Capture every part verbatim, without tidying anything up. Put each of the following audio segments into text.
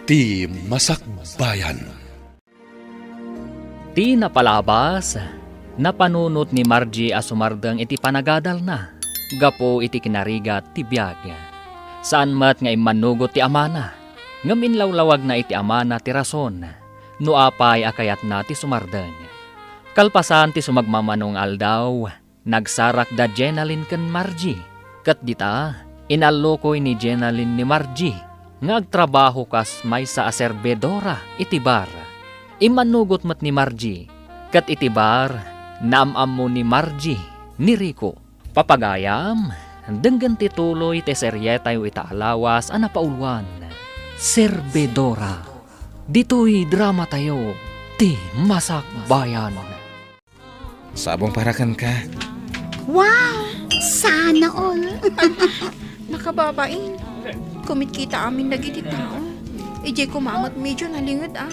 Ti Masakbayan. Ti napalabas, napanunot ni Margie a sumardeng iti panagadalna gapu iti kinarigat ti biag. Saan met nga immanugot ti amana, ngem inlawlawagna iti amana ti rason no apay a kayatna ti sumardeng. Kalpasan ti sumagmamano nga aldaw, nagsarak da Jenalyn ken Margie, ket dita, inallukoy ni Jenalyn ni Margie nga agtrabaho kas maysa a serbidora iti bar. Immanugot met ni Margie, ket iti bar, naam-ammo ni Margie ni Rico. Papagayam, denggen ti tuloy ti serietayo ita a lawas a napauluan, Serbidora. Ditoy dramatayo, Ti Masakbayan. Sabong para kenka. Wow! Sana all! Nakababain. Kumitkita amin dagiti tao. Idiay koma met medyo nalinged a.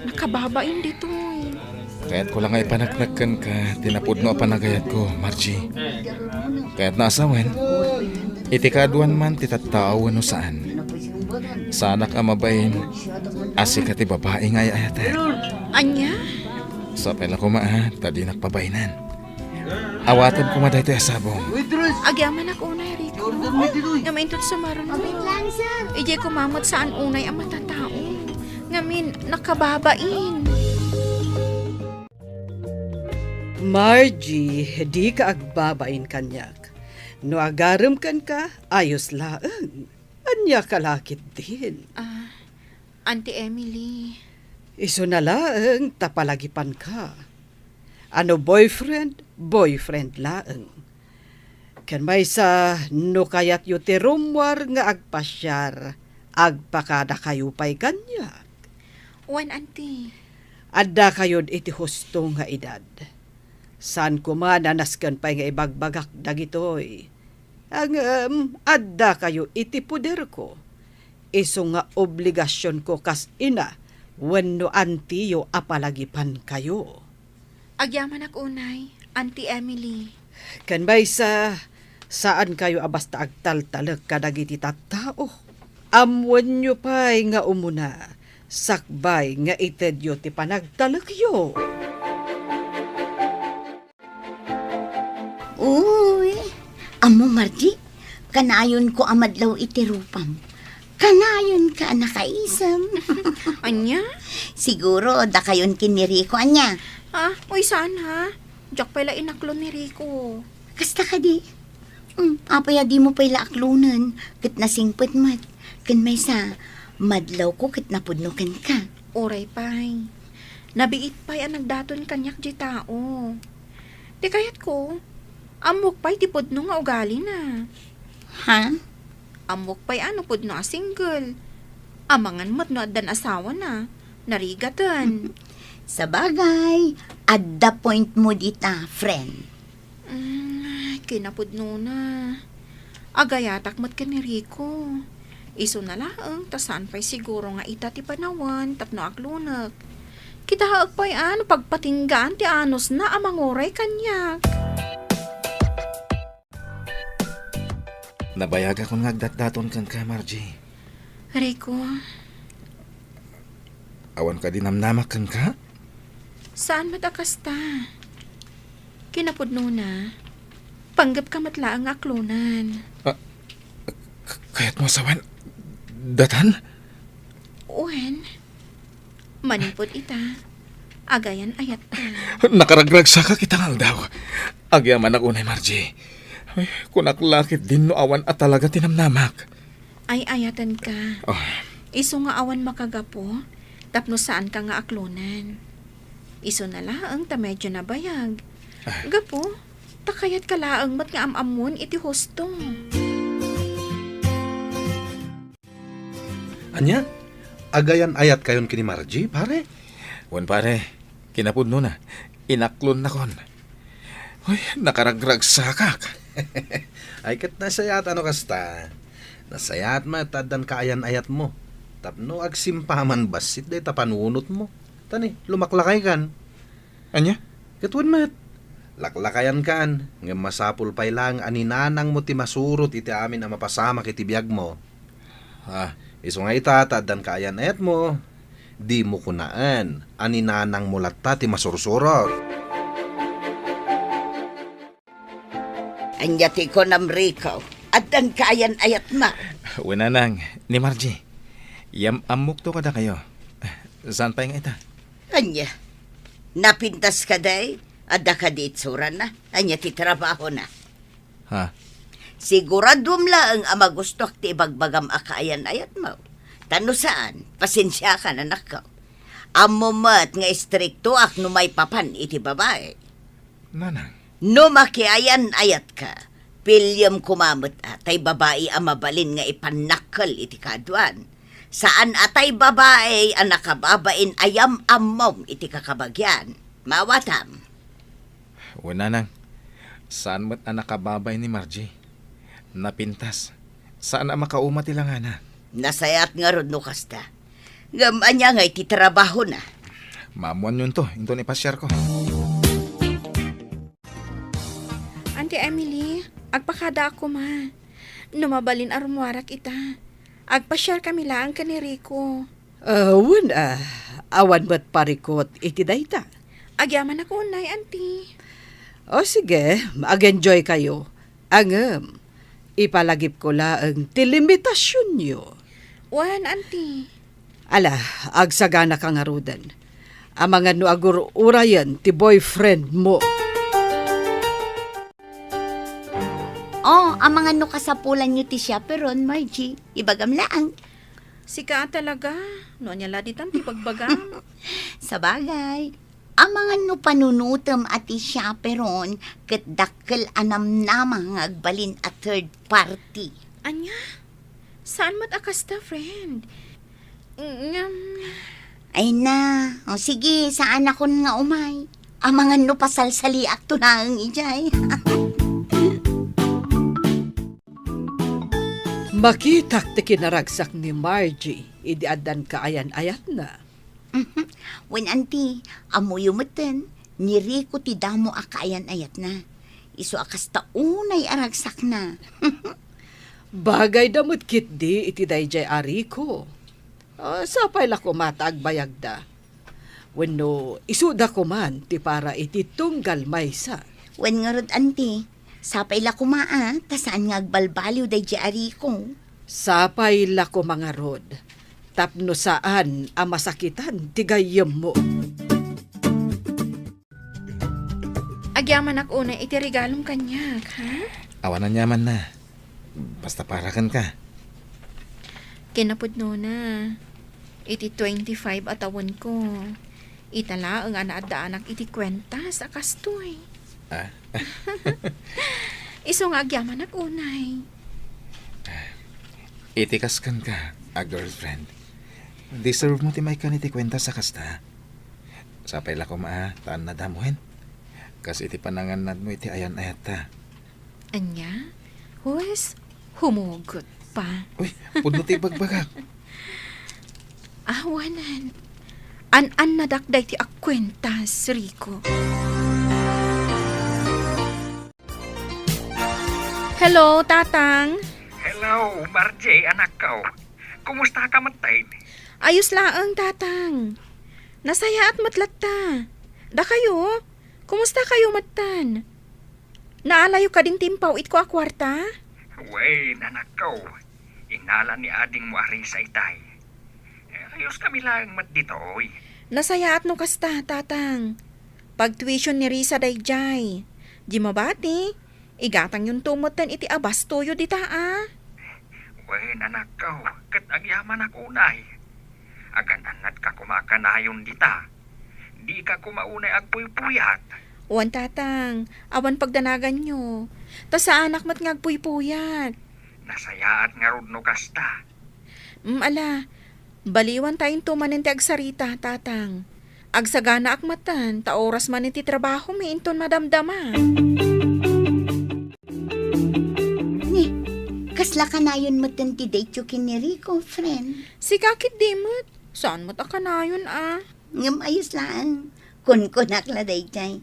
Nakababain ditoy. Kayatko la nga ipaneknek kenka ti napudno a panagayatko, Margie. Kayatna a sawen, iti kaaduan man ti tattao wenno saan, saanak a mabain a sika ti babai nga ay-ayatek. Ania? Sapay la koma a, ta dinak pabainan. Awatem koma daytoy a sabong. Agyamanak unay, Rico. Nga maintot sumaruno. Idiay koma met saan unay a matatao. Ngamin, nakababain. Margie, dika agbabain kaniak. No agarem kenka, ayos laeng. Ania ka la ketdin? Ah, Auntie Emily. Isuna laeng ta palagipanka. A no boyfriend, boyfriend laeng. Ken maysa, no kayatyo ti rummuar nga agpasiar, agpakadakayo pay kaniak. Wen, Auntie. Addakayod iti husto nga edad. Saan koma a nasken pay nga ibagbagak dagitoy. Ngem addakayo iti poderko. Isu nga obligasionko kas ina wenno antiyo a palagipankayo. Agyamanak unay, Auntie Emily. Ken maysa, saankayo a basta agtaltalek kadagiti tattao. Ammoenyo pay nga umuna, sakbay nga itedyo ti panagtalekyo. Uy, ammo, Margie, kanayonko a madlaw iti rupam. Kanayonka a nakaisem. Ania? Siguro, dakayon ken ni Rico, ania? Ah, uy, saan, ha? Diak pay la inaklon ni Rico. Kasta kadi? Hmm, apay a dimo pay la aklonen, ket nasingpet met. Ken maysa, madlawko ket napudno kenka. Uray pay. Nabiit pay a nagdaton kaniak diay tao. Ti kayatko, ammok pay ti pudno nga ugalina. Ha? Ammok pay a no pudno a single. Amangan met no addan asawana. Narigaten. Sabagay, adda point mo dita, friend. Mm, kinapudnona. Agayatak met ken ni Rico. Isuna laeng ta saan pay siguro nga ita ti panawen tapno aklonek. Kitaek pay a no pagpatinggaan ti anusna a manguray kaniak. Nabayagakon nga agdatdaton kenka, Margie. Rico. Awan kadi namnamak kenka? Saan met a kasta. Kinapudnona, panggepka met laeng nga aklonen. Ah, k-, kayatmo a sawen datan? Wen, manipud ita, agayan-ayatka. Nakaragragsakak ita nga aldaw. Agyamanak unay, Margie. Ay, kunak la ketdin no awan a talaga ti namnamak. Ay-ayatenka. Ah. Isu nga awan makagapu, tapno saanka nga aklonen. Isuna laeng ta medyo nabayag. Ah. Gapu, ta kayatka laeng met nga am-ammon iti husto. Ania? Agayan-ayatkayon ken ni Margie, pare? Wen, pare. Kinapudnona, inaklonnakon. Uy, nakaragragsakak. Ay, ket nasayaat a no kasta. Nasayaat met ta addan kaayan-ayatmo. Tapno agsimpaman bassit dayta panunotmo. Ta ni, lumaklakaykan. Ania? Ket wen met, laklakayankan, ngem masapul pay laeng a ni nanangmo ti masurot iti amin a mapasamak iti biagmo. Ah, Isu nga ita, ta addan kaayan-ayatmo, dimo kunaen a ni nanangmo latta ti masursurot. Ania ti kunam, Rico? Addan kaayan-ayatmo? Wen, nanang, ni Margie. Yam-ammokto kadakayo. Saan pay nga ita? Ania? Napintas kadi? Adda kadi itsurana? Ania ti trabahona? Ha? Siguraduem laeng a magustoak ti ibagbagam a kaayan-ayatmo. Ta no saan, pasensiakan, anakko. Ammom met nga istriktoak no maipapan iti babai. Nanang. No makiayan-ayatka, piliem koma met a tay babai a mabalin nga ipannakkel iti kaaduan. Saan a tay babai a nakababain a yam-ammom iti kakabagian. Maawatam. Wen, nanang. Saan met a nakababain ni Margie. Napintas. Saan a makauma ti langana. Nasayaat ngarud no kasta. Ngem ania ngay ti trabahona? Maammoanyonto inton ipasiarko. Auntie Emily, agpakadaak koma. No mabalin a rummuarak ita, agpasiarkami laeng ken ni Rico. Ah, wen, ah, awan met parikut iti dayta. Agyamanak unay, Auntie. O sige, mag-enjoy kayo. Ngem, ipalagipko laeng ti limitasionyo. Wen, Auntie. Ala, agsaganaka ngaruden. Amangan no agur-urayen ti boyfriendmo. O, amangan no kasapulanyo ti chaperon, Margie. Ibagam laeng. Sika a talaga. No ania la ditan ti bagbagam? Sabagay, amangan no panunotem a ti chaperon ket dakkel a namnama nga agbalin a third party. Ania? Saan met a kasta, friend? Ngem. Ay na. O sige, saanakon nga umay. Amangan no pasalsaliakto laeng idiay. Makitak ti kinaragsak ni Margie idi addan kaayan-ayatna. Mhm. Wen, Auntie, ammoyo metten, ni Rico ti damo a kaayan-ayatna. Isu a kasta unay a ragsakna. Bagayda met ketdi iti daydiay a Rico. Ah, sapay la koma ta agbayagda. Wenno isuda koman ti para iti tunggal maysa. Wen ngarud, Auntie, sapay la koma a, ta saan nga agbalbaliw daydiay a Rico. Sapay la koma ngarud, tapno saan a masakitan ti gayyemmo. Agyamanak unay iti regalom kaniak, ha? Awan aniamanna. Basta para kenka. Kinapudnona, iti twenty-five a tawenko, ita laeng a naaddaanak iti kuentas a kastoy. Ah? Isu nga agyamanak unay. Iti kas kenka a girlfriend, deserve mo ti maikkan iti kuentas a kasta. Sapay la koma a, ta annadam wen. Kas iti panangannadmo iti ayan-ayatta. Ania? Huwes, humugot pa. Uy, pudno ti ibagbagak. Awanen. An-annadak daytoy a kuentas, Rico. Hello, Tatang. Hello, Margie, anakko. Kumusta ka metten? Ayos laeng, Tatang. Nasayaat met latta. Dakayo? Kumusta kayo metten? Naalayo kadin ti impaw-itko a kuarta? Wen, anakko. Inala ni adingmo a Risa itay. Eh, ayos kami laeng met ditoy. Nasayaat no kasta, Tatang. Pagtuition ni Risa daydiay. Di mabati, igatangyonto metten iti abastoyo dita a. Wen, anakko, ket agyamanak unay. Agan-annadka koma kanayon dita. Dika koma unay agpuypuyat. Wen, Tatang, awan pagdanaganyo. Ta saanak met nga agpuypuyat. Nasayaat ngarud no kasta. Mm, ala, baliwantayonto manen ti agsarita, Tatang. Agsaganaak metten, ta oras manen ti trabahomi inton madamdama. Ni, kasla kanayon metten ti date-yo ken ni Rico, friend? Sika ketdi met. Saan met a kanayon a? Ngem ayos laeng. Kunkunak la daydiay.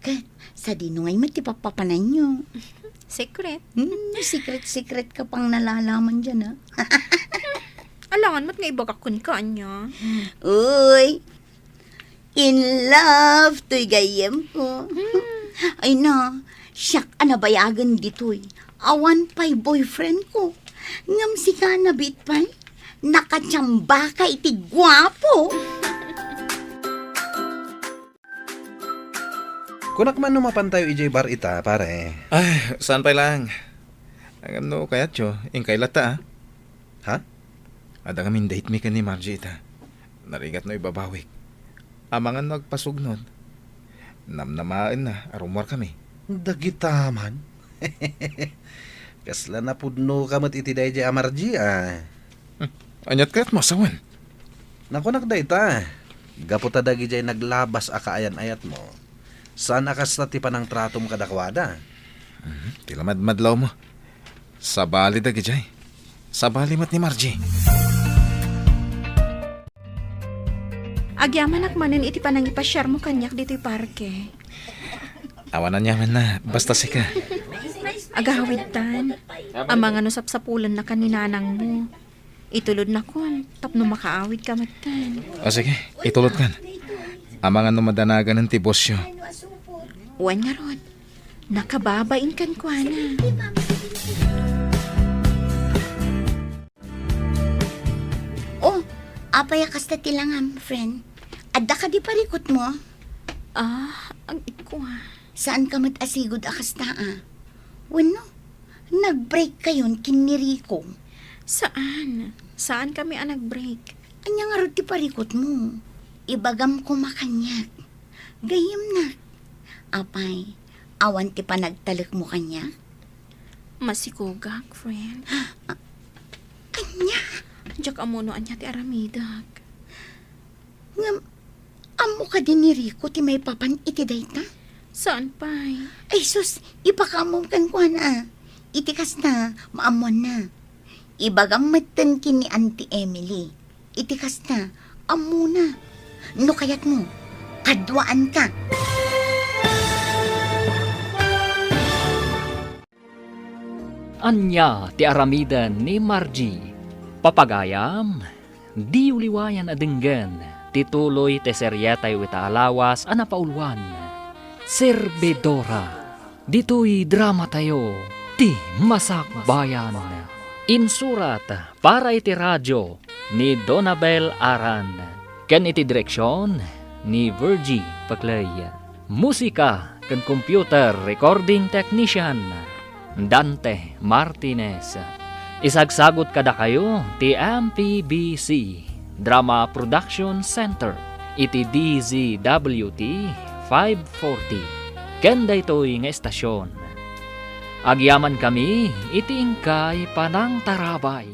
Ket, sadino ngay met ti pappapananyo? Secret. Hmm, secret-secret ka pang nalalaman diay, a? Alangan met nga ibagak kenka, ania? Uy, in love toy gayyemko. Hmm. Ay na, siak a nabayagen ditoy. Awan pay boyfriendko. Ngem sika, nabiit pay. Nakachambaka iti guapo. Kunak man no mapantayo idiay bar ita, pare. Ay, saan pay laeng. Ngem no kayatyo, inkay latta, a. Ha? Adda ngamin date mi ken ni Margie ita. Narigat no ibabawik. Amangan no agpasugnod. Namnamaenna a rummuarkami. Dagita man. Kasla napudnoka met iti daydiay a Margie, a. Hmm. Aniat kayatmo a sawen? Nakunak dayta, gapu ta dagidiay naglabas a kaayan-ayatmo, saan a kasta ti panangtratom kadakuada. Mhm. Ti lamadmadlawmo. Sabali dagidiay. Sabali met ni Margie. Agyamanak manen iti panangipasiarmo kaniak ditoy parke. Awan aniamanna, basta sika. Agawidtan. Amangan no sapsapulennakan ni nanangmo. Itulodnakon tapno makaawidka metten. O sige, itulodkan. Amangan no madanaganen ti bosyo. Wen ngarud, nakababain kenkuana. Oh, apay a kasta ti langam, friend? Adda kadi parikutmo? Ah, agikua. Saanka met a sigud a kasta, a? Wenno, nag-break kayon ken ni Rico? Saan. Saan kami a nag-break. Ania ngarud ti parikutmo? Ibagam koma kaniak. Gayyemnak. Apay, awan ti panagtalekmo kaniak? Masikogak, friend. Ania? Diak ammo no ania ti aramidek. Ngem, ammo kadi ni Rico ti maipapan iti dayta? Saan pay? Ay sus, ipakaammo kenkuana. Iti kasta, maammoanna. Ibagam metten ken ni Auntie Emily. Iti kasta, ammona. No kayatmo, kaduaanka. Ania ti aramiden ni Margie? Papagayam, diyo liwayan a denggen ti tuloy ti serietayo ita a lawas a napauluan, Servidora. Ditoy dramatayo, Ti Masakbayan. Insurat para iti radio ni Donabel Aran, ken iti direksion ni Virgie Paclay. Musika ken computer recording technician, Dante Martinez. Isagsagut kadakayo ti M P B C Drama Production Center iti D Z W T five forty. Ken daytoy nga estasion, agyamankami iti inkay panangtarabay.